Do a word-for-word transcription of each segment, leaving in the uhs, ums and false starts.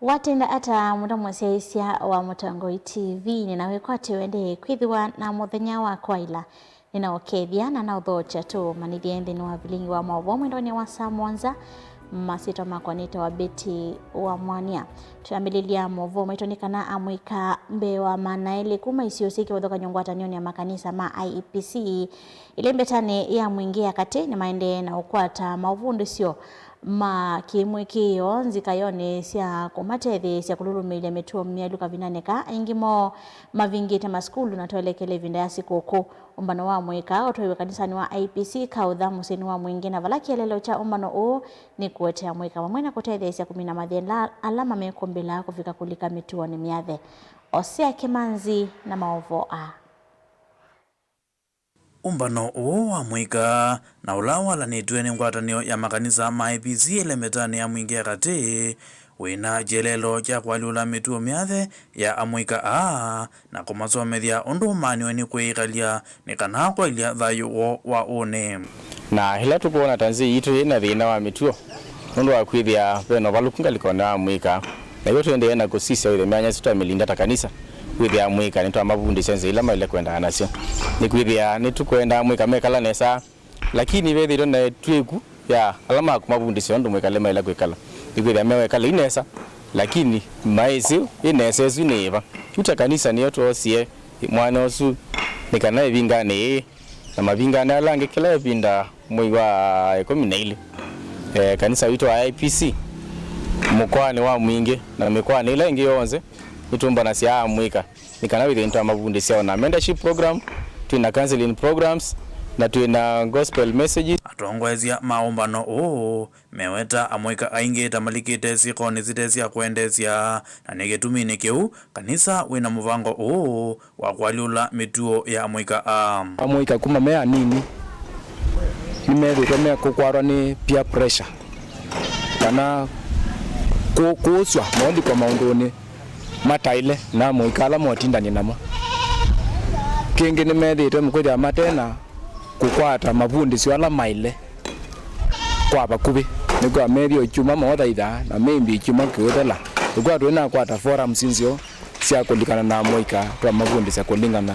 Watinda ata mũndũ mũsyaĩĩsya wa Mũtongoi T V? Nĩnawĩkwatĩ ũendee kwĩthĩwa na mũthenya wa kwaĩla. Nĩnaũkethya na naũthokya tũũmanyĩthye nthĩnĩ wa vilingi wa maũvoo mwendonĩ wa saa mũonza. Masyĩtwa makwa nĩtawa Betty wa Mwania. Twĩambĩlĩlya maũvoo maitũ nĩ kana amũika mbee wa maana elĩ kuma isio syĩ kĩvathũkany'o ngwatanĩonĩ ya makanisa ma I E B C ĩlĩ mbetanĩ ya mwingĩ ya katĩ nĩmaendee na ũkwata maũvundĩsyo ma kĩmwĩkĩĩo nzikayonĩ sya kũmatetheesya kũlũlũmĩĩlya mĩtuo myaĩlu kavindanĩ kaa aingĩ moo mavingĩte masukulu na twelekele ĩvinda ya sikũkũ. Ũmbano wa mũika ũtwaiwe kanisanĩ wa I P C Kautha mũsyĩnĩ wa Mwingĩ, na vala kĩeleelo kya ũmbano ũũ nĩ kũetea mũika vamwe na kũtetheesya kũmina mathĩna ala mamekũmbĩlaa kũvika kũlika mĩtuonĩ myathe. Osea Kĩmanzi na maũvoo aa. Ũmbano ũũ wa mũika na ũla walanĩtw'e nĩ ngwatanĩo ya makanisa ma I P C ĩlembetanĩ ya Mwingĩ ya katĩ wĩna kĩeleelo kya kũalyũla mĩtuo myathe ya amũika aa na kũmasomethya ũndũ maanĩwe nĩ kwĩĩkalya nĩ kana kwaĩlya thayũ woo wa ũnĩ. Na ĩla tũkwona ta nzĩ yitũ yĩ na thĩna wa mĩtuo, nũndũ wa kwĩthĩa ve na ũvalũku ngalĩkonĩ wa amũika, na ĩw'o tũendee na kũsisya wĩthĩa myanya ĩsu twamĩlinda ta kanisa, kwĩthĩa amũika nĩtwamavundĩsya nzĩa ila maĩle kwendaa nasyo. Nĩkwĩthĩa nĩtũkwenda amũika mekala nesa, lakini vethĩĩtwe na ĩtw'ĩku ya ala makũmavundĩsya ũndũ mwĩkale maĩle kwĩkala. Nĩkwĩthĩa mewekala inesa, lakini maĩsĩ ĩnesa ĩsu nĩ ĩva. Yu ta kanisa nĩyo twoosie mwana ũsu nĩ kana ĩvinganĩ yĩĩ na mavinganĩ ala angĩ kĩla ĩvinda mwei wa ĩkũmi na ilĩ, eh, kanisa witũ wa I P C, mũkoanĩ wa Mwingĩ na mĩkoanĩ ĩla ĩngĩ yonthe, nĩtũmbanasya amũika nĩ kana wĩthĩe nĩtwamavundĩsya o na mentorship program, twĩ na counseling programs, na twĩ na gospel messages. Atongoesya ma ũmbano ũũ meweta amũika aingĩ ta malikĩte syĩkonĩ site sya kwendeesya, na nĩ kĩtuminĩ kĩu kanisa wĩ na mũvango ũũ wa kũalyũla mĩtuo ya amũika aa. Amũika kuma me anini nĩmethĩĩtwe me kũkwatwa nĩ peer pressure kana kũ-, kũswa molikwa maũndũnĩ mataĩle na amũika ala motindany'a namo. Kĩngĩ nĩmethĩĩtwe kwĩthĩa mate na kũkwata mavundĩsyo ala maĩle kwa vakuvĩ. Nĩkwĩa methĩwa ikyuma moothaitha na maybe ikyuma kĩũthela. Nĩkwĩa tũinakwata forums nzeo sya kũlikana na amũika twamavundĩsya kũlingana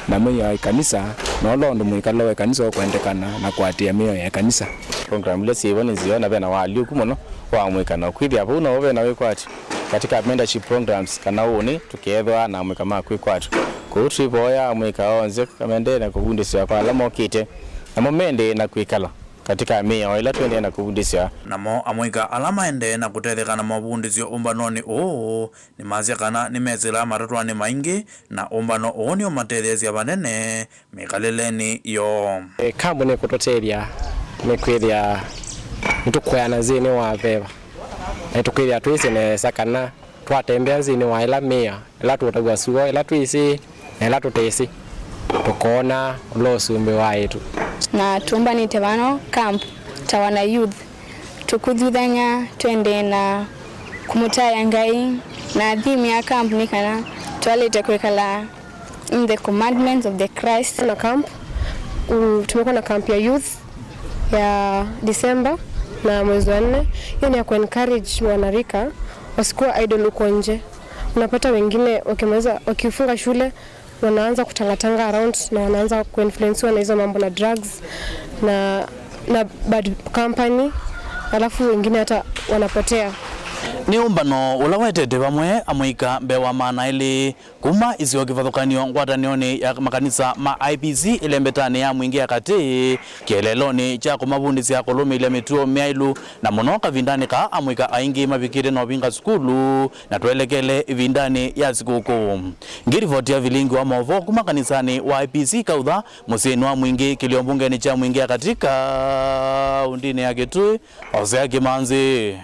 na mĩao ya ĩkanisa na ũla ũndũ mwĩkalo wa ĩkanisa ũkwendekana na kũatĩĩa mĩao ya ĩkanisa. Program ila syĩvo nĩ nzeo na vena waalyũku mũno wa amũika, na ũkwĩthĩa vau navo vena wĩkwatyo katika mentorship programs kana ũnĩ tũkeethwa na amũika ma kwĩkwatyo. Kwoou twĩvoya amũika onthe kamendee na kũvundĩsya kwa ala mokĩte namo mendee na kwĩkala katika mĩao ĩla tũendee na kũvundĩsya. Namo amũika ala maendee na kũtetheka na mavundĩsyo ũmbanonĩ ũũ nĩmasya kana nĩmesĩlaa matatwanĩ maingĩ, na ũmbano ũũ nĩũmatetheesya vanene mĩkalĩlenĩ yoo. E, kambu nĩkũtũtethya nĩkwĩthĩa nĩtũkũeana nzĩnĩ wa veva, na nĩtũkwĩthĩa twĩsĩ nesa kana twatembea nzĩnĩ wa ĩla mĩao, ĩla tũtavw'a suo, ĩla twĩsĩ, na ĩla tũtesĩ, tũkoona ũla ũsumbĩ wa ĩtu. Na tũmbanĩte vano camp ta wana youth, tũkũthuthany'a twendee na kũmũtaĩa Ngai, na theme ya camp nĩ kana twaĩlĩte kwĩkala in the commandments of the Christ. Na camp, u-, tumekuwa na camp ya youth ya December na mwezi wa nne. Hiyo ni ya kuencourage wanarika wasikuwa idle huko nje. Unapata wengine wakimaliza, wakifunga shule, wanaanza kutangatanga around na wanaanza kuinfluensiwa na hizo mambo na drugs na, na bad company, alafu wengine hata wanapotea. Nĩ ũmbano ũla wetete vamwe amũika mbee wa maana elĩ kuma isio kĩvathũkany'o ngwatanĩonĩ ya makanisa ma I P C ĩlembetanĩ ya Mwingĩ ya katĩ, kĩeleelonĩ kya kũmavundĩsya kũlũmĩĩlya mĩtuo myaĩlu, na mũno kavindanĩ kaa amũika aingĩ mavikĩte na ũvinga sukulu na twelekele ĩvindanĩ ya sikũkũ. Ngĩlivotia vilingi wa maũvoo kuma kanisanĩ wa I P C Kautha, mũsyĩnĩ wa Mwingĩ, kĩlio mbungenĩ kya Mwingĩ ya katĩ kaũndĩnĩ ya Kitui, Osea Kĩmanzi.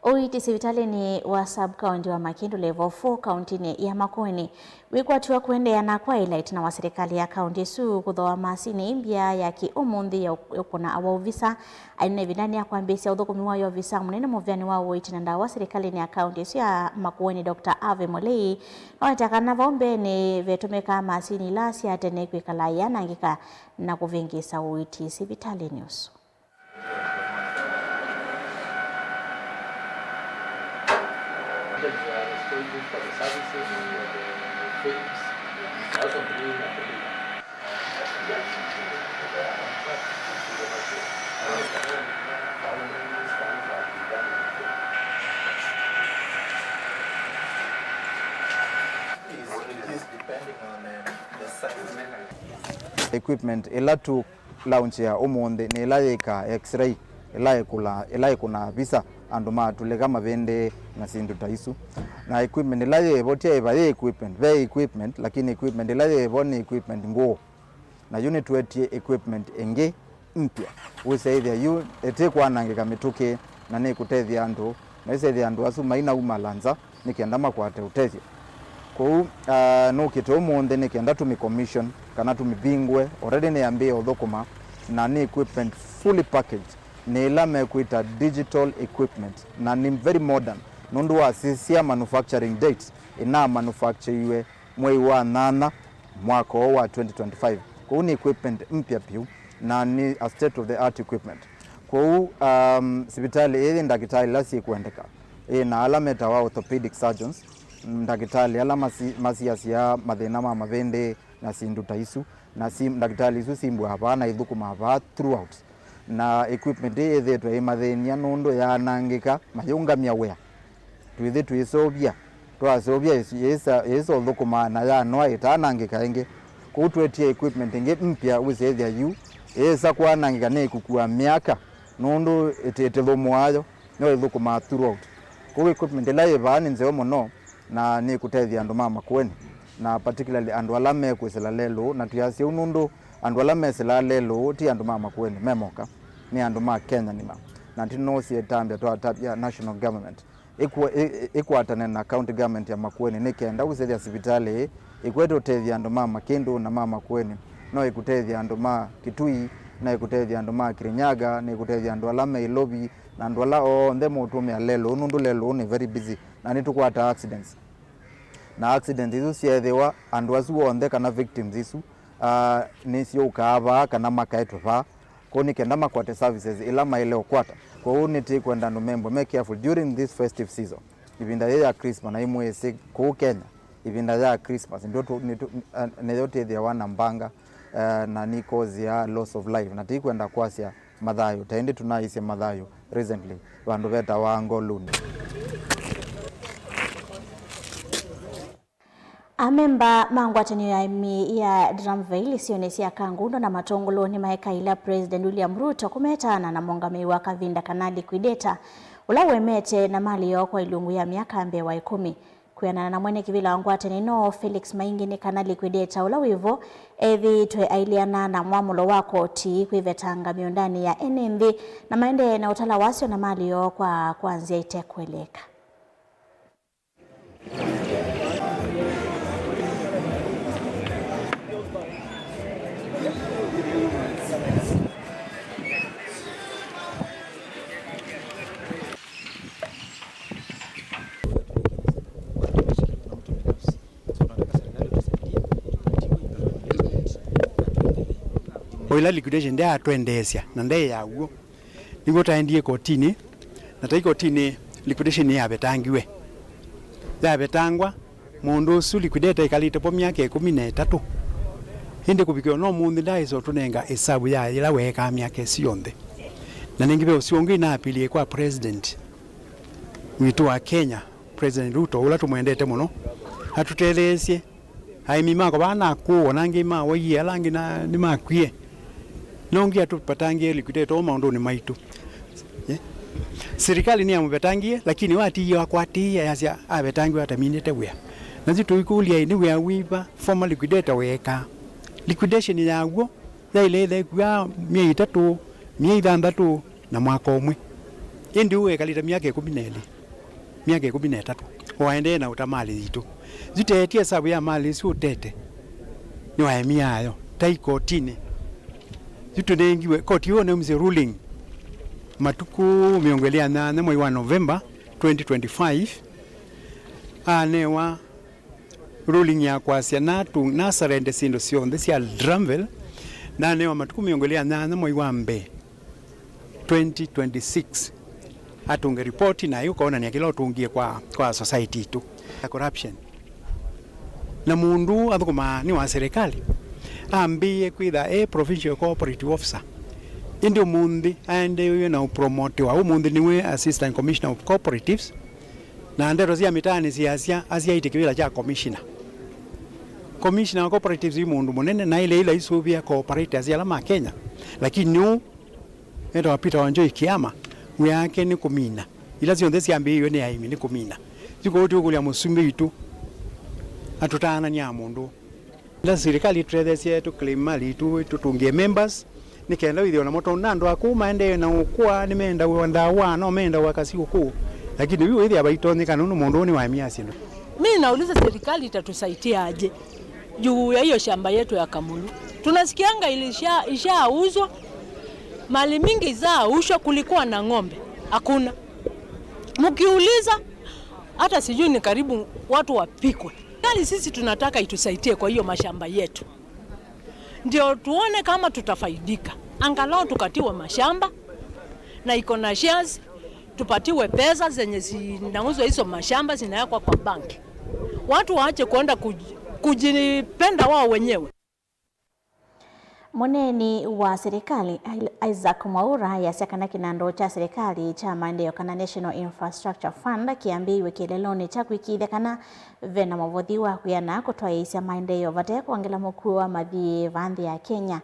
Ũiiti sivitalĩnĩ wa sub-county wa Makindu Level four kaũntĩnĩ ya Makueni wĩkwatiwa kũendeea na kwaĩla ĩtina wa silikalĩ ya kaũntĩ ĩsu kũthooa masini ĩmbya ya kĩ-ũmũnthĩ ya ũkũna awau visa. Ainena ĩvindanĩ ya kwambĩĩsya ũthũkũmi wayo, ovisa mũnene mũveani wa ũiiti na ndawa silikalĩnĩ ya kaũntĩ ĩsu ya Makueni, Doctor Ave Molei, nĩwawetaa kana vau mbeenĩ vetũmĩkaa masini ila sya tene kwĩkala iyanangĩka na kũvĩngĩĩsa ũiiti sivitalĩnĩ ũsu. for the services, for the things. I also believe that the leader. Equipment ĩla tũ launch ya ũmũnthĩ nĩ ĩla yĩkaa x-ray, ĩla ĩkũla-, ĩla ĩkũnaa visa andũ matulĩka mavĩndĩ na syĩndũ ta isu. Na equipment ĩla yĩ vo ti ĩva yĩ equipment, ve equipment, lakini equipment ĩla yĩ vo nĩ equipment ngũũ. Na yu nĩtwetie equipment ĩngĩ mpya. Wĩsyaĩthya yu ĩtĩkwanangĩka mĩtũkĩ na nĩkũtethya andũ, na ĩsyaĩthya andũ asu mainaumala nza nĩ kenda makwate ũtethyo. Kwoou, ah, nũkĩte ũmũnthĩ nĩ kenda tũmĩ commission kana tũmĩvingũe. Already nĩyambĩĩe ũthũkũma na nĩ equipment fully packaged, nĩ ĩla mekwĩta digital equipment, na nĩ very modern nũndũ wa sisya manufacturing date ĩna manufactureiwe mwei wa nyanya mwaka ũũ wa twenty twenty-five. Kwoou nĩ equipment mpya piũ na nĩ a state of the art equipment. Kwoou, um, sivitalĩ ĩĩ yĩ ndakĩtalĩ ila syĩkwendeka, ĩĩ na ala metawa orthopedic surgeons, ndakĩtalĩ ala masi-, masiasya mathĩna ma mavĩndĩ na syĩndũ ta isu, na si-, ndakĩtalĩ isu simbũaa vaa na ithũkũmaa vaa throughout. Na equipment ĩĩ yĩthĩĩtwe ĩimathĩny'a nũndũ yaanangĩka mayĩũngamya wĩa. Twĩthĩ twĩseũvya, twaseũvya yĩsa, yĩsa ũthũkũmaa na yanoa ĩtaanangĩka ĩngĩ. Kwoou twetie equipment ĩngĩ mpya wĩsĩthya yu ĩĩsa kwanangĩka nĩ ĩkũkua myaka nũndũ ĩtĩ-, ĩtĩthũmũaa yo, no ĩthũkũmaa throughout. Kwoou equipment ĩla yĩ vaa nĩ nzeo mũno na nĩkũtethya andũ ma Makueni, na particularly andũ ala mekwĩsĩla lelũ, na twĩasya ũu nũndũ andũ ala mesĩlaa lelũ ti andũ ma Makueni me moka, nĩ andũ ma Kenya nima. Na tũnoosie ĩtambya twatavya national government ĩkwa-, ĩ-, ĩ-, ĩkwatane na county government ya Makueni nĩ kenda wĩsĩthya sivitalĩ ĩĩ ĩkwete ũtethya andũ ma Makĩndũ na ma Makueni, no ĩkũtethya andũ ma Kitui, no ĩkũtethya andũ ma Kirinyaga, nĩ ĩkũtethya andũ ala me Ilovi, na andũ ala onthe meũtũmĩa lelũ ũũ nũndũ lelũ ũũ nĩ very busy na nĩtũkwataa accidents. Na accidents isu syeethĩwa, andũ asu onthe kana victims isu, ah, nĩsyũkaa vaa kana makaetwe vaa. Kwoou nĩ kenda makwate services ila maĩle ũkwata. Kwoou nĩtĩkwenda andũ membwe me careful during this festive season, ĩvinda yĩĩ ya Christmas, na imwĩsĩ kũu Kenya, ĩvinda ya Christmas ndio tu-, nĩtu-, ah, nĩyo twĩthĩawa na mbanga, eh, na nĩ cause ya loss of life, na tĩkwenda kwasya mathayũ ta ĩndĩ tũnaisye mathayũ recently vandũ vetawa Ngoluni. Amemba ma ngwatanĩo ya aĩmi ya Dramville isionĩ sya Kangundo na Matũngũlũ nĩmaeka ila President William Ruto kũmetaana na mũũngamĩi wa kavinda kana liquidator ũla ũemete na malĩ yoo kwa ilungu ya myaka mbee wa ĩkũmi. Kwĩanana na mwene kĩvĩla wa ngwatanĩo ĩno, Felix Maingi, nĩ kana liquidator ũla wĩvo ethĩĩtwe ailĩana na mwamũlo wa koti kwĩvetanga mĩũndanĩ ya ene nthĩ na maendee na ũtala wasyo na malĩ yoo kwa, kwa nzĩa ĩtekũeleeka. O ĩla liquidation ndyaatwendeesya na ndaĩ ya w'o, nĩw'o twaendie kotinĩ, na tai kotinĩ liquidation yavetangiwe. Yavetangwa, mũndũ ũsu liquidator ĩkalĩte vo myaka ĩkũmi na ĩtatũ. Ĩndĩ kũvikĩa ona ũmũnthĩ ndaaĩsa ũtũnenga ĩsavu ya yĩla weekaa myaka ĩsu yonthe. Na nĩngĩ ve ũsio ũngĩ inaapilie kwa president witũ wa Kenya, President Ruto, ũla tũmwendete mũno, atũtetheesye. Aĩmi makwa vaa nakũũ, ona angĩ mawaie, ala angĩ na, nĩmakwie. Nongi atũpatangĩe liquidator ũũ maũndũnĩ maitũ. Eh? Silikalĩ nĩyamũvetangie, lakini watiie wakwatĩĩa yasya avetangiwe ataminĩte wĩa. Na yu tũikũlya-ĩ, nĩ wĩa wĩva former liquidator weekaa? Liquidation ya w'o yaĩle ĩthekua myei ĩtatũ, myei thanthatũ, na mwaka ũmwe. Ĩndĩ ũũ ekalĩte myaka ĩkũmi na ĩlĩ, myaka ĩkũmi na ĩtatũ, o aendee na ũta malĩ yitũ. Yu teetie ĩsavu ya malĩ ĩsu ũtete nĩ aĩmi ayo, tai kotinĩ. Yu tũnengiwe, koti ĩyo nĩyaumisye ruling matukũ mĩongo ĩlĩ na nyanya mwei wa November twenty twenty-five, anewa ruling ya kwasya natu-, nasurrender syĩndũ syonthe sya Dramville, nanewa matukũ mĩongo ĩlĩ na nyanya mwei wa mbee twenty twenty-six, atũnge ripoti naĩ ũkonany'a kĩla ũtũngie kwa, kwa society itũ. ya corruption. Na mũndũ athũkũmaa nĩ wa serikali, ambĩĩe kwĩtha e provincial cooperative officer. Ĩndĩ ũmũnthĩ aendeewe na ũpromotiwa. Ũmũnthĩ nĩwe Assistant Commissioner of Cooperatives, na ndeto sya mĩtaanĩ siasya asyaĩtye kĩvĩla kya commissioner. Commissioner wa cooperatives yu mũndũ mũnene, na ĩla ĩla isũvĩa cooperators ala ma Kenya, lakini nĩũ etawa Peter Wanjohi Kiama, wĩa wake nĩ kũmina. Ila syonthe syambĩĩiwe nĩ aĩmi nĩ kũmina. Yu kwoou tũkũlya mũsumbĩ witũ atũtaananĩa mũndũ. Ĩla silikalĩ ĩtũtetheesye tũclaim mali itũ, tũtũngĩe members, nĩ kenda wĩthĩwe namo, tondũ na andũ akũũ maendee na ũkũa, nĩmendawa ndawa, no mendawa kasi ũkũũ, lakini yu wĩthĩa vaitonyeka nũndũ mũndũ ũũ nĩwaemie syĩndũ. Mi nauliza serikali itatusaidia aje juu ya hiyo shamba yetu ya Kamulu. Tunasikianga ilisha-, ishauzwa, mali mingi zaushwa, kulikuwa na ng'ombe, hakuna. Mkiuliza, hata sijui ni karibu watu wapikwe. Yaani sisi tunataka itusaidie kwa hiyo mashamba yetu. Ndio tuone kama tutafaidika. Angalau tukatiwe mashamba na iko na shares, tupatiwe pesa zenye zinauzwa hizo mashamba zinawekwa kwa bank. Watu waache kuenda kuj-, kujipenda wao wenyewe. Mũneeni wa serikali, Isaac Mwaura, easya kana kĩnandũ kya serikali kya maendeeo kana National Infrastructure Fund kĩambĩĩiwe kĩeleelonĩ kya kũĩkĩĩthya kana ve na mũvothi wa kwĩana kũtwaĩĩsya maendeeo vate kwongela mũkuo wa mathiĩ vaa nthĩ ya Kenya.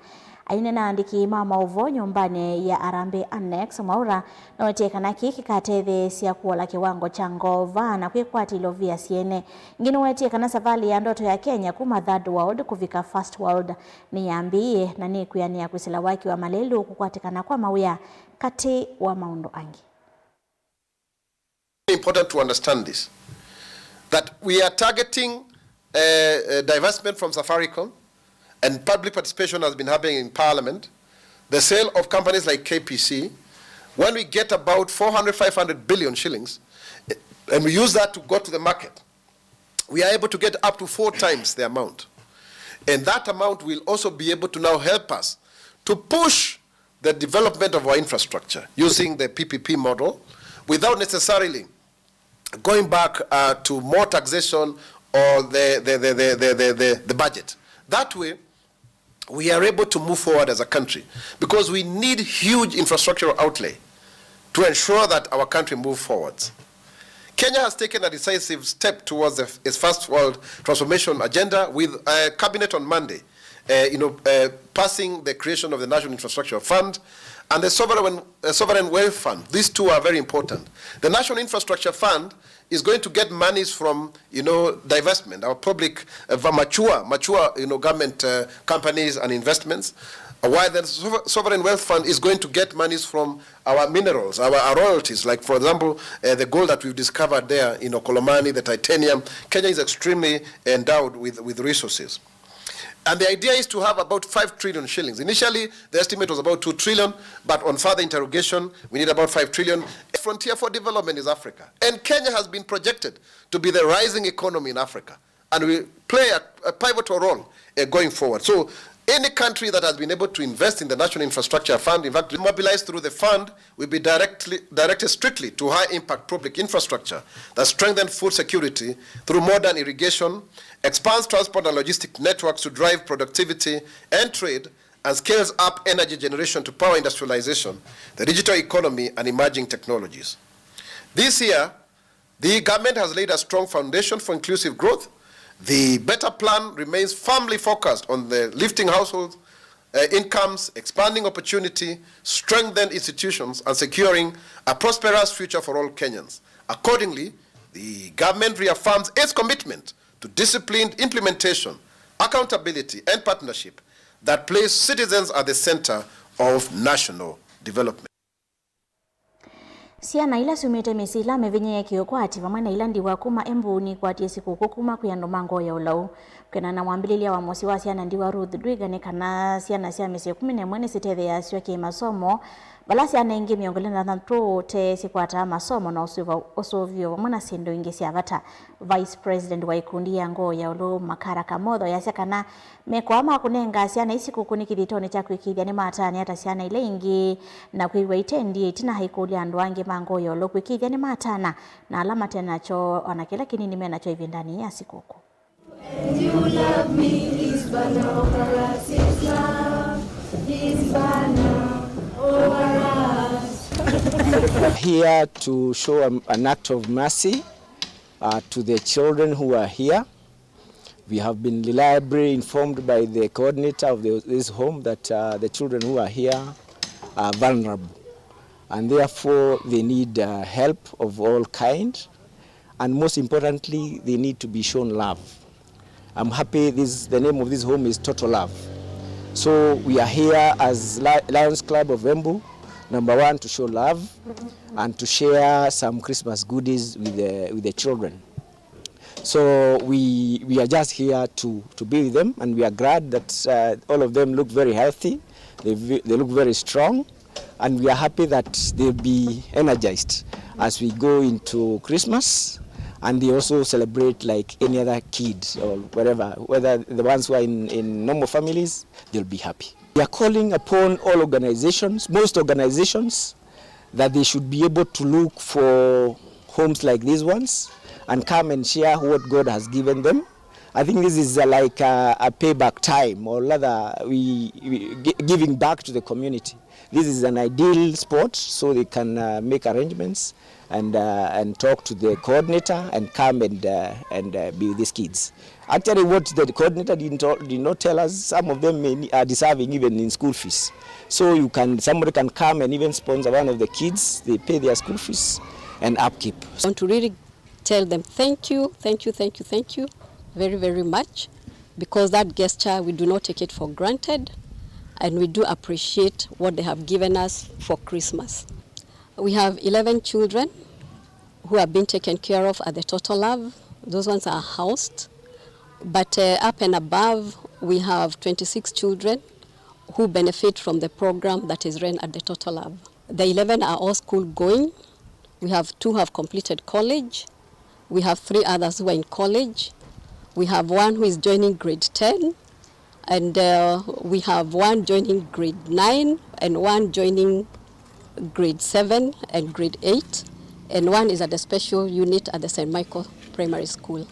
Aineena na aandĩki ma maũvoo nyũmbanĩ ya Harambee Annex, Mwaura nĩwetie kana kĩĩ kĩkatetheesya kũola kĩwango kya ngova na kwĩkwatya ilovia syene. Ĩngĩ nĩwetie kana savalĩ ya ndoto ya Kenya kuma third world kũvika first world nĩyambĩĩe, na nĩkwĩanĩa kwĩsĩla waki wa malelũ kũkwatĩkana kwa mawĩa, katĩ wa maũndũ angĩ. Important to understand this, that we are targeting, uh, uh, divestment from Safaricom, and public participation has been happening in parliament, the sale of companies like K P C. When we get about four hundred, five hundred billion shillings, eh, and we use that to go to the market, we are able to get up to four times the amount. And that amount will also be able to now help us to push the development of our infrastructure using the P P P model without necessarily going back, uh, to more taxation or the, the, the, the, the, the, the, the budget. That way, we are able to move forward as a country because we need huge infrastructural outlay to ensure that our country moves forwards. Kenya has taken a decisive step towards the, its first world transformation agenda with a cabinet on Monday, uh, you know, uh, passing the creation of the National Infrastructure Fund and the Sovereign, uh, Sovereign Wealth Fund. These two are very important. The National Infrastructure Fund is going to get monies from, you know, divestment, our public, uh, va-, mature, mature, you know, government, uh, companies and investments, uh, while the Sove-, Sovereign Wealth Fund is going to get monies from our minerals, our, our royalties, like, for example, uh, the gold that we've discovered there in Okolomani, the titanium. Kenya is extremely endowed with, with resources. And the idea is to have about five trillion shillings. Initially, the estimate was about two trillion, but on further interrogation, we need about five trillion. Frontier for development is Africa. And Kenya has been projected to be the rising economy in Africa. And we play a, a pivotal role, uh, going forward. So, any country that has been able to invest in the National Infrastructure Fund, in fact, mobilized through the fund, will be directly, directed strictly to high-impact public infrastructure that strengthens food security through modern irrigation, expands transport and logistic networks to drive productivity and trade, and scales up energy generation to power industrialization, the digital economy, and emerging technologies. This year, the government has laid a strong foundation for inclusive growth. The Better Plan remains firmly focused on the lifting households, uh, incomes, expanding opportunity, strengthen institutions, and securing a prosperous future for all Kenyans. Accordingly, the government reaffirms its commitment to disciplined implementation, accountability, and partnership that place citizens at the center of national development. Syana ila syumĩte mĩsyĩ ĩla mĩvinyĩĩe kĩũkwati vamwe na ila ndiwa kuma Embu nikwatie sikũkũ kuma kwĩ andũ ma ngoo ya ũlau. Kwĩanana na mwambĩlĩlya wa mũsyĩ wa syana ndiwa Ruth Ndwiga nĩ kana syana sya mĩsyĩ kũmi na ĩmwe nĩsitetheeasw'a kĩ-masomo, vala syana ingĩ mĩongo ĩlĩ na thanthatũ tee syĩkwataa masomo na ũsũvĩo vamwe na syĩndũ ingĩ sya vata. Vice President wa ikundi ya ngoo ya ũlau Makara Kamotho easya kana meko aa ma kũnenga syana isikũkũ nĩ kĩthitoonĩ kya kwĩkĩĩthya nĩmataanĩa ta syana ila ingĩ na kwĩw'a ite ndiĩ ĩtina haikũlya andũ angĩ Mangũya ũlũ kwĩkĩĩthya nĩmatana na ala mate nakyo, o na kĩla kĩnini me nakyo ĩvindanĩ ya sikũkũ. Here to show a, an act of mercy, uh, to the children who are here. We have been reliably informed by the coordinator of the, this home that, uh, the children who are here are vulnerable, and therefore they need, uh, help of all kind, and most importantly, they need to be shown love. I'm happy this, the name of this home is Total Love. So we are here as Li-, Lions Club of Embu, number one, to show love and to share some Christmas goodies with the, with the children. So we, we are just here to, to be with them, and we are glad that, uh, all of them look very healthy. They ve-, they look very strong, and we are happy that they'll be energized as we go into Christmas, and they also celebrate like any other kid or wherever, whether the ones who are in, in normal families, they'll be happy. We are calling upon all organizations, most organizations, that they should be able to look for homes like these ones and come and share what God has given them. I think this is, uh, like a, a payback time, or rather, we, we gi-, giving back to the community. This is an ideal spot, so they can, uh, make arrangements and, uh, and talk to the coordinator and come and, uh, and, uh, be with these kids. Actually, what the coordinator did not, did not tell us, some of them may ne-, are deserving even in school fees. So you can, somebody can come and even sponsor one of the kids, they pay their school fees and upkeep. I want to really tell them thank you, thank you, thank you, thank you very, very much, because that gesture, we do not take it for granted, and we do appreciate what they have given us for Christmas. We have eleven children who have been taken care of at the Total Love. Those ones are housed. But, uh, up and above, we have twenty-six children who benefit from the program that is run at the Total Love. The eleven are all school going. We have two have completed college. We have three others who are in college. We have one who is joining grade ten. And, uh, we have one joining grade nine and one joining grade seven and grade eight, and one is at the special unit at the Saint Michael Primary School.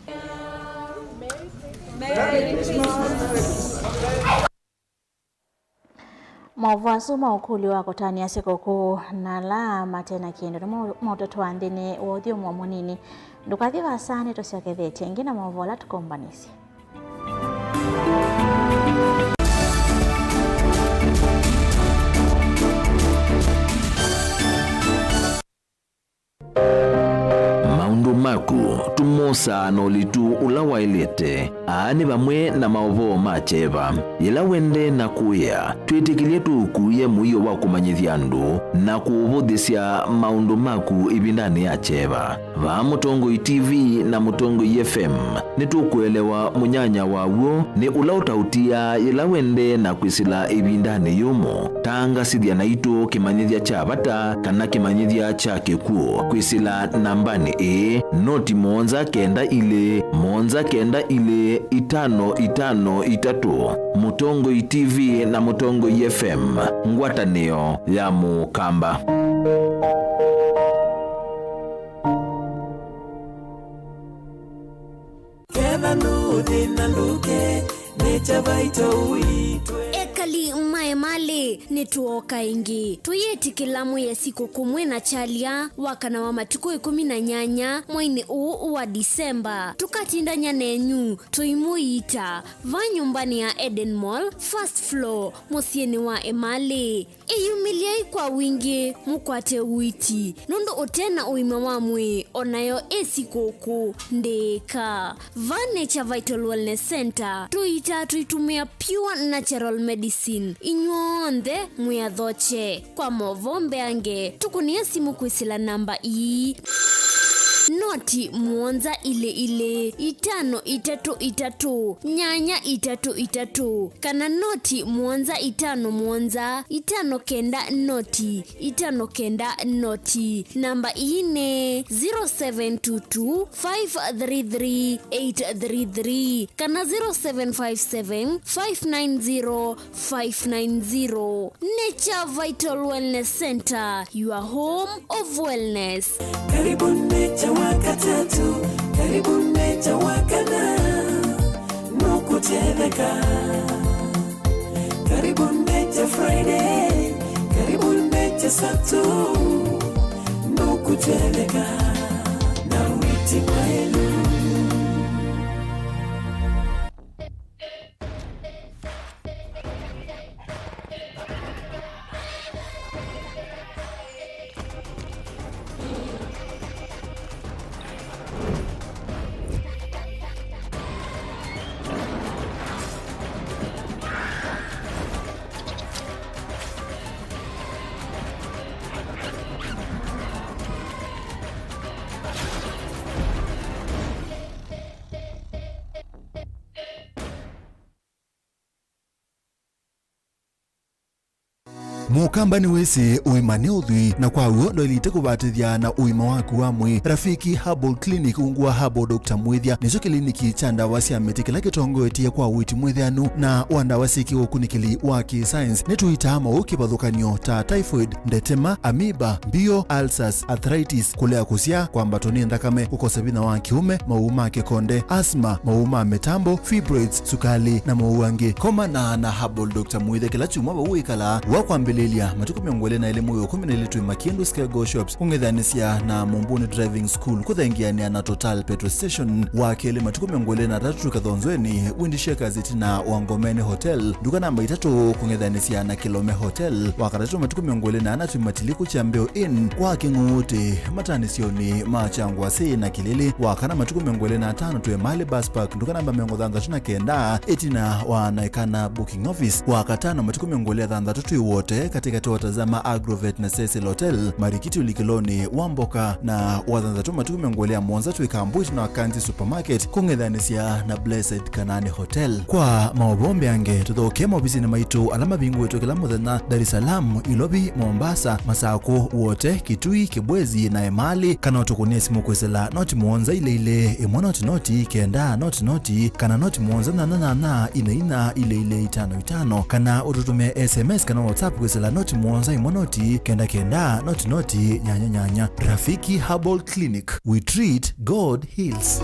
Maũvoo asu ma ũkũlyo wa kũtanĩa sikũkũ na ala mate na kĩndũ nĩmo maũtũtwaa nthĩnĩ wa ũthyũmũo mũnini. Ndũkathi vaasa, nĩtũsyokethetye ĩngĩ na maũvoo ala tũkombanĩsye. Maũndũ maku tũmosaa na ũlitu ũla waĩlĩte. Aa nĩ vamwe na maũvoo ma kyeva. Yĩla wendee na kũĩa, twĩtĩkĩlye tũũkuĩe mũio wa kũmanyĩthya andũ na kũũvũthĩsya maũndũ maku ĩvindanĩ ya kyeva. Vaa Mũtongoi T V na Mũtongoi F M, nĩtũkũelewa mũnyanya wa w'o nĩ ũla ũtaũtiaa yĩla wendee na kwĩsĩla ĩvindanĩ yũmũ. Tangasĩthya naitũ kĩmanyĩthya kya vata kana kĩmanyĩthya kya kĩkw'ũ kwĩsĩla nambanĩ ĩĩ, noti mũonza kenda ilĩ, mũonza kenda ilĩ, itano itano itatũ. Mũtongoi T V na Mũtongoi F M, ngwatanĩo ya Mũkamba. Ketha ndũũthĩna ndũke, nĩ Kyavaito ũitwe. Ekali ma Emali, nĩtwooka ĩngĩ. Tũyĩtĩkĩla mwĩe sikũkũ mwĩ na kyalya wa kana wa matukũ ĩkũmi na nyanya mweinĩ ũũ wa Disemba. Tũkatindany'a nenyu, tũimũiita va nyũmbanĩ ya Eden Mall, first floor, mũsyĩnĩ wa Emali. Ĩyumĩlyei kwa wingĩ mũkwate ũiiti, nũndũ ũte na ũima wa mwĩĩ o nayo ĩ sikũkũ ndĩĩka. Va Nature Vital Wellness Center, tũiitaa tũitũmĩa pure natural medicine. Inyw'onthe mwĩathokye. Kwa movoo mbeange, tũkũnĩe simũ kwĩsĩla namba ii. noti mũonza ilĩ ilĩ, itano itatũ itatũ, nyanya itatũ itatũ, kana noti mũonza itano mũonza, itano kenda noti, itano kenda noti. Namba ii nĩ zero seven two two, five three three, eight three three kana zero seven five seven, five nine zero, five nine zero. Nature Vital Wellness Center, your home of wellness. Karibu Nature wa katatu, karibu Nature wa kana, nukutetheka. Karibu Nature Friday, karibu Nature Saturday, nukutetheka na wĩti mwaĩlu. Mũkamba nĩwĩsĩ ũima nĩ ũthwii, na kwa w'o ndwaĩlĩte kũvatĩthya na ũima waku wa mwĩĩ. Rafiki Herbal Clinic, ungu wa Herbal Doctor Mwĩthya, nĩkyo kĩliniki kya ndawa sya mĩtĩ kĩla kĩtongoetye kwa ũiiti mwĩthĩanu na wa ndawa syĩ kĩũkunĩkĩli wa kĩ-science. Nĩtũitaa maũũ kĩvathũkany'o ta typhoid, ndetema, amoeba, mbio, ulcers, arthritis, kũlea kũsyaa, kwambatwa nĩ nthakame, kũkosa vinya wa kĩũme, maũũ ma kĩkonde, asthma, maũũ ma mĩtambo, fibroids, sukalĩ, na maũũ angĩ. Komana na Herbal Doctor Mwĩthya kĩla kyumwa vau wĩkalaa. Wa kwambĩlĩlya, matukũ mĩongo ĩlĩ na elĩ mwei wa ĩkũmi na ĩlĩ twĩ Makiendu Scarecrow Shops, kũng'ethanĩsya na Mumbuni Driving School, kũthengeanĩa na Total Petrol Station. Wa kelĩ, matukũ mĩongo ĩlĩ na atatũ twĩ Kathonzweni, Wind Shakers ĩtina wa Ngomeni Hotel, nduka namba itatũ, kũng'ethanĩsya na Kilome Hotel. Wa katatũ, matukũ mĩongo ĩlĩ na ana twĩ Matiliku Kyambeo Inn kwa Kĩng'ũũtĩ, matanĩsyonĩ ma Kyangwasĩ na Kĩlĩlĩ. Wa kana, matukũ mĩongo ĩlĩ na atano twĩ Mali Bus Park, nduka namba mĩongo thanthatũ na kenda, ĩtina wa Naikana Booking Office. Wa katano, matukũ mĩongo ĩlĩ na thanthatũ twĩ Wote, katĩkatĩ wa Tazama Agrovet na Cecil Hotel, Marikiti ũlikĩlonĩ wa Mboka, na wa thanthatũ, matukũ mĩongo ĩlĩ na mũonza twĩ Kambu ĩtina wa Kanzi Supermarket, kũng'ethanĩsya na Blessed Kanani Hotel. Kwa maũvoo mbeange, tũthokee maovisinĩ maitũ ala mavingũĩtwe kĩla mũthenya, Dar es Salaam, Ilovi, Mombasa, Masakũ, Wote, Kitui, Kibwezi, na Emali, kana ũtũkũnĩe simũ kwĩsĩla noti mũonza ilĩ ilĩ, ĩmwe noti noti, kenda noti noti, kana noti mũonza nyanya nyanya, ina ina, ilĩ ilĩ, itano itano, kana ũtũtũmĩe S M S kana WhatsApp kwĩsĩla noti mũonza ĩmwe noti, kenda kenda, noti noti, nyanya nyanya. Rafiki Herbal Clinic, we treat, God heals.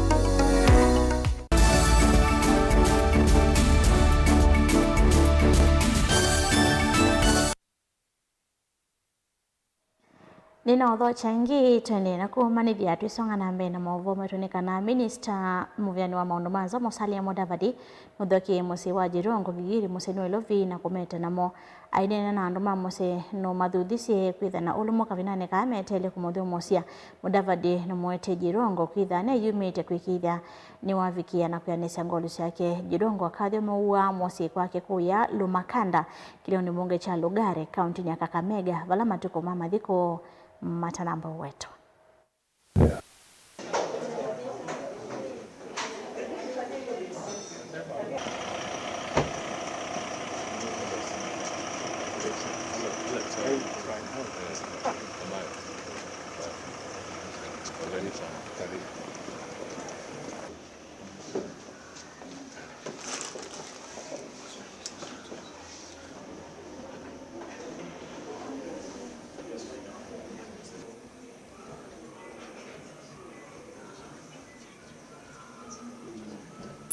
Nĩnaũthokya ĩngĩ, twendee na kũmanĩthya twĩsonga na mbee na maũvoo maitũ nĩ kana Minista mũvĩanĩ wa maũndũ ma nza Musalia Mudavadi nũthokie mũsyĩ wa Jirongo Gigiri mũsyĩnĩ wa Ilovi na kũmeta namo. Aineena na andũ ma mũsyĩ, nũmathuthisye kwĩtha na ũlũmũ kavindanĩ kaa meteele kũmũthyũmũsya. Mudavadi nũmũetie Jirongo kwĩtha neyumĩtye kwĩkĩĩthya nĩwavikĩa na kwĩanĩsya ngolu syake. Jirongo akathyomeũw'a mũsyĩ kwake kũya Lumakanda, kĩlĩonĩ mbunge kya Lugari, kauntinĩ ya Kakamega, vala matukũ ma mathiko matanamba ũwetwa.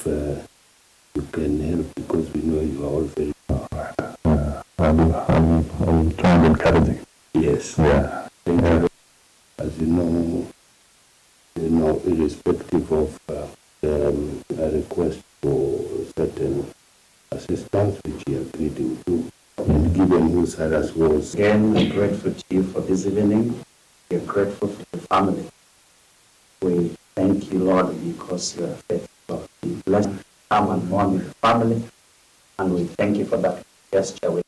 Uh, you can help because we know you are all very... Uh, I'll, I'll, I'll try and encourage him. Yes. Yeah. Thank you. As you know, you know, irrespective of, uh, um, a request for certain assistance which he agreed to do, and given who Cyrus was. Again, we're grateful to you for this evening. We're grateful for the family. We thank you, Lord, because you are faithful. Bless, come and mourn with the family, and we thank you for that gesture. We...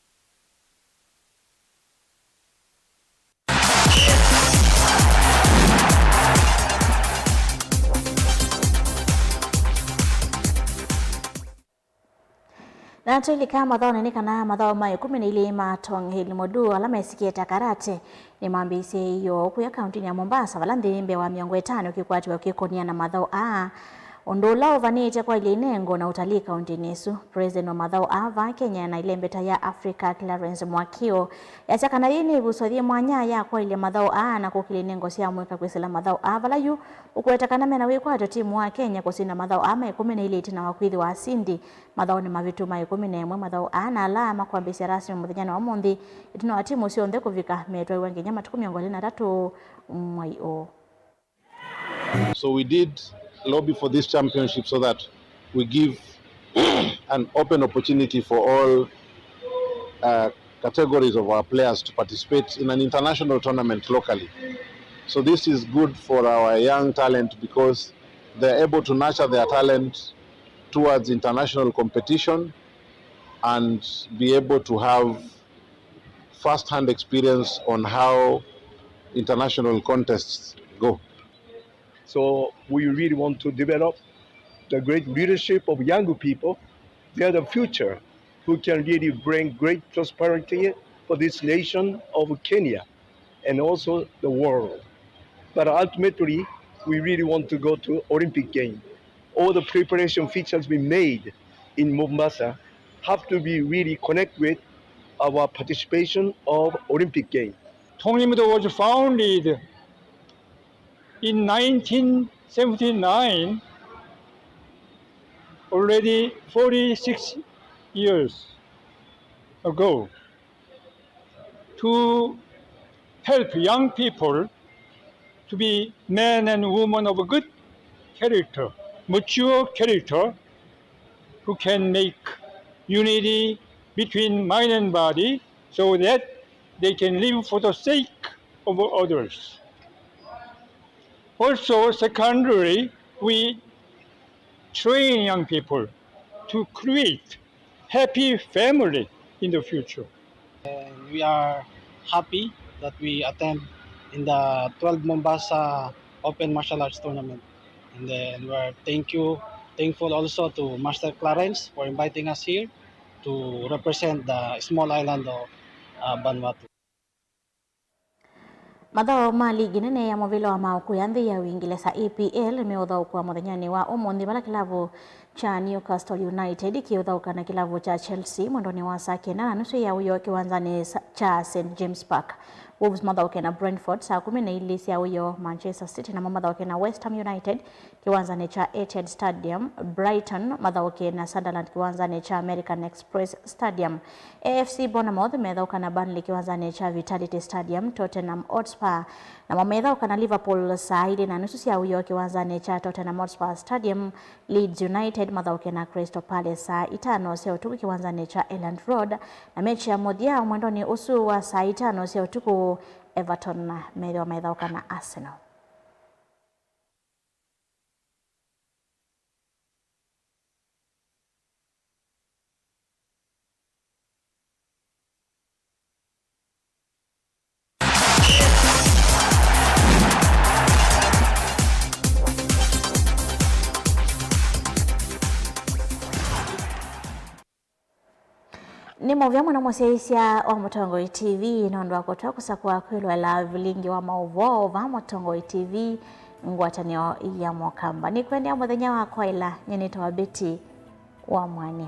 Na tũilika mathaonĩ nĩ kana mathaũ ma ĩkũmi na ilĩ ma Tong Hili Modu ala mesikie ta karate nĩmambĩĩisye ĩyoo kũya kaũntĩnĩ ya Mombasa, vala nthĩ mbee wa mĩongo ĩtano kĩkwatĩwa kĩkũnia na mathaũ aa, ũndũ ũla ũvanĩte kwaĩlya inengo na ũtalii kaũntĩnĩ ĩsu. President wa mathaũ aa vaa Kenya na ĩlembeta ya Africa, Clarence Mwakio, yasya kana yĩĩ nĩ ĩvuso yĩ mwanya ya kwaĩlya mathaũ aa na kũkĩlya inengo sya mũika kwĩsĩla mathaũ aa, vala yu ũkũweta kana mena wĩkwatyo timu wa Kenya kũsinda mathaũ aa ma ĩkũmi na ilĩ ĩtina wa kwĩthĩwa asindi mathaũnĩ mavĩtu ma ĩkũmi na ĩmwe. Mathaũ aa na ala makwambĩĩsya rasmi mũthenyanĩ wa ũmũnthĩ, ĩtina wa timu syonthe kũvika metwaĩwa nginya matukũ mĩongo ĩlĩ na atatũ mwai ũũ. So we did lobby for this championship so that we give an open opportunity for all uh, categories of our players to participate in an international tournament locally. So this is good for our young talent because they're able to nurture their talent towards international competition and be able to have first-hand experience on how international contests go. So we really want to develop the great leadership of young people. They are the future who can really bring great prosperity for this nation of Kenya and also the world. But ultimately, we really want to go to Olympic Games. All the preparation which has been made in Mombasa have to be really connected with our participation of Olympic Games. Tonglimdo was founded in nineteen seventy-nine, already forty-six years ago, to help young people to be men and women of good character, mature character, who can make unity between mind and body so that they can live for the sake of others. Also, secondly, we train young people to create happy family in the future. And we are happy that we attend in the twelfth Mombasa Open Martial Arts Tournament. And then we are thank you, thankful also to Master Clarence for inviting us here to represent the small island of uh, Vanuatu. Mathaũ ma ligi nene ya mũvĩla wa maũkũya nthĩ ya Uingereza, E P L, meũthaũkwa mũthenyanĩ wa ũmũnthĩ, vala kĩlavu kya Newcastle United kĩũthaũka na kĩlavu kya Chelsea mwendonĩ wa saa kenda na nusu ya ũyoo kĩwanzanĩ sa-, kya Saint James Park. Wolves mathaũke na Brentford saa kũmi na ilĩ sya ũyoo. Manchester City namo mathaũke na West Ham United kĩwanzanĩ kya Etihad Stadium. Brighton mathaũke na Sunderland kĩwanzanĩ kya American Express Stadium. A F C Bournemouth methaũka na Burnley kĩwanzanĩ kya Vitality Stadium. Tottenham Hotspur namo methaũka na Liverpool saa ilĩ na nusu sya ũyoo kĩwanzanĩ kya Tottenham Hotspur Stadium. Leeds United mathaũke na Crystal Palace saa itano sya ũtukũ kĩwanzanĩ kya Elland Road. Na mechi ya mũthya mwendonĩ ũsu wa saa itano sya ũtukũ, Everton methĩwa methaũka na Arsenal. Nĩ mũvea mũno mũsyaĩĩsya wa Mũtongoi T V nũndũ wa kũtw'a kũsakũa kwĩloela vilingi wa maũvoo va Mũtongoi T V, ngwatanĩo ya Mũkamba. Nĩkwendea mũthenya wa kwaĩla, nyie nĩtawa Betty wa Mwani.